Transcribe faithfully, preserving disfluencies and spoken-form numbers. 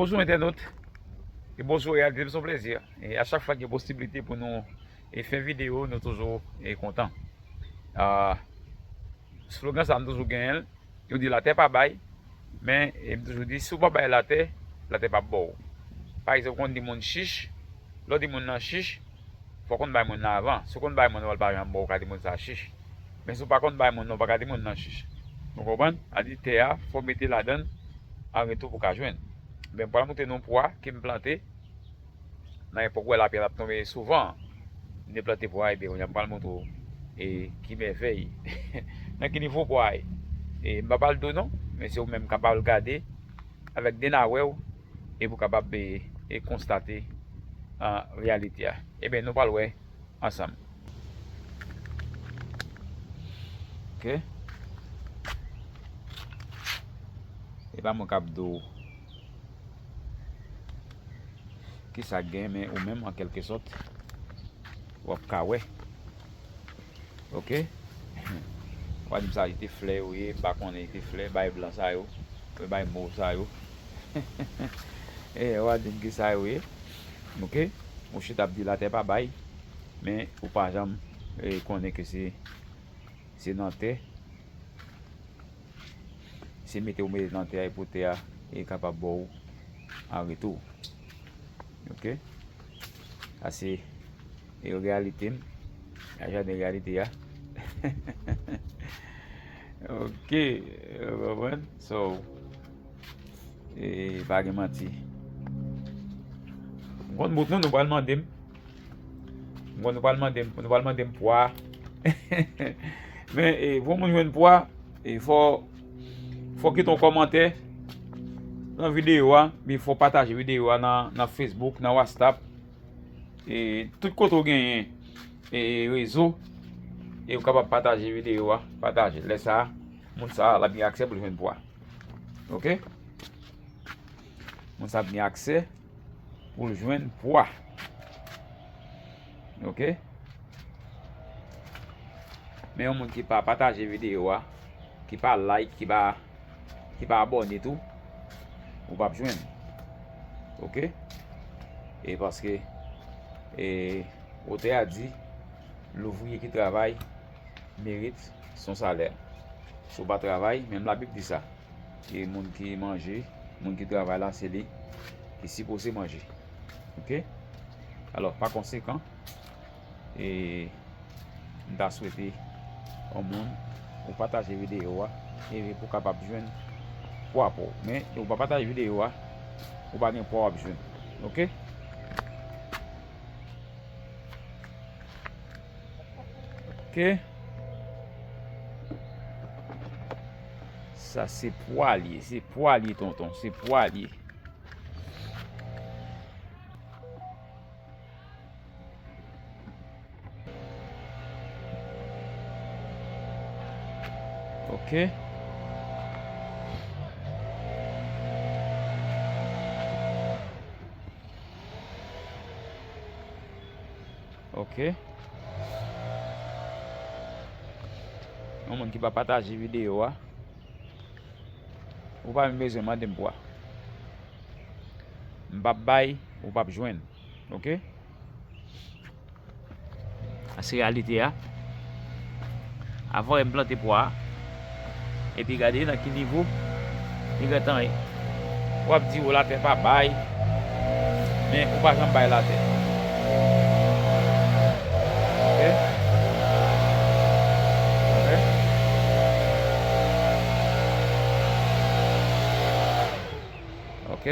Bonjou entènot, e bonjou Reyalite, se yon plezi. E a chak fwa gen posiblite pou nou e fè videyo, nou toujou e kontan. Ah, slogan sa m toujou genyen l, yo di latè pa bay, men e m toujou di si w pa bay latè, latè p ap ba w. Pa egzanp, konn di moun chich, lè w di moun nan chich, fò w konn bay moun nan avan. Si w konn bay moun nan, l pa janm ba w, w ka di moun sa chich. Men si w pa konn bay moun nan, w pa ka di moun nan chich. Nou konprann? A di tè a, fò w mete ladan l an retou pou w ka jwenn. Men m pral montre nou pwa ke m plante nan epòk wè lapli a t ap tonbe souvan. M te plante pwa, ebyen, kounye a m pral montre w e ki mèvèy. Nan ki nivo pwa a ye. E m pa pral di w non, men se ou menm k ap al gade avèk de n a wè w e pou w kapab e, e konstate an reyalite a. Ebyen, nou pral wè ansanm. Ok. E pa mwen k ap di w kisa k gen, men ou menm, an kèlke sòt, w ap ka wè. Ok? W a di m sa, se te flè yo ye, m pa konnen, se te flè, bay blan sa yo, bay mov sa yo. E w a di m ki sa yo ye. Ok? Ou chita ap di latè pa bay, men ou pa janm e konnen ke se, se nan tè. Se mete ou mete nan tè a e pou tè a e kapab ba w an retou. Ok? Sa se e reyalite m. A jaden reyalite a. Ok, ou konprann? So, e pa gen manti. M konn bout nou, nou pral mande m. M konn nou pral mande m, nou pral mande m pwa. Men, e, pou moun jwenn pwa, e, fò, fò kite yon kòmantè nan videyo a, men fò pataje videyo a nan, nan Facebook, nan WhatsApp. E, tout kote w genyen, e, rezo, e ou kapab pataje videyo a, pataje. Lè sa a, moun sa a, l ap gen aksè pou l jwenn pwa. Ok? Moun sa ap gen aksè pou l jwenn pwa. Ok? Men yon moun ki pa pataje videyo a, ki pa like, ki pa, ki pa abòne tou, ou p ap jwenn. Ok? E paske, e, otè a di, l'ouvrier qui travaille mérite son salaire. Si w pa travay, menm Labib di sa. E moun ki manje, moun ki travay la, se li ki sipoze manje. Ok? Alò, pa konsekan, e m ta swete yon moun ou pataje videyo a, e pou w kapab jwenn pwa pa w. Men, ou pa pataje videyo a, ou pa gen pwa w ap jwenn. Ok? Ok. Sa se pwa li ye, se pwa li ye, tonton, se pwa li ye. Ok. Ok. Yon moun ki pa pataje videyo a, ou pa menm bezwen mande m pwa. M p ap bay, ou p ap jwenn. Ok? Sa se reyalite a. Avan w wè m plante pwa a. Epi gade nan ki nivo li gentan ye. W ap di, "O, latè pa bay." Men ou pa janm bay latè. Ok? Ok? Ok?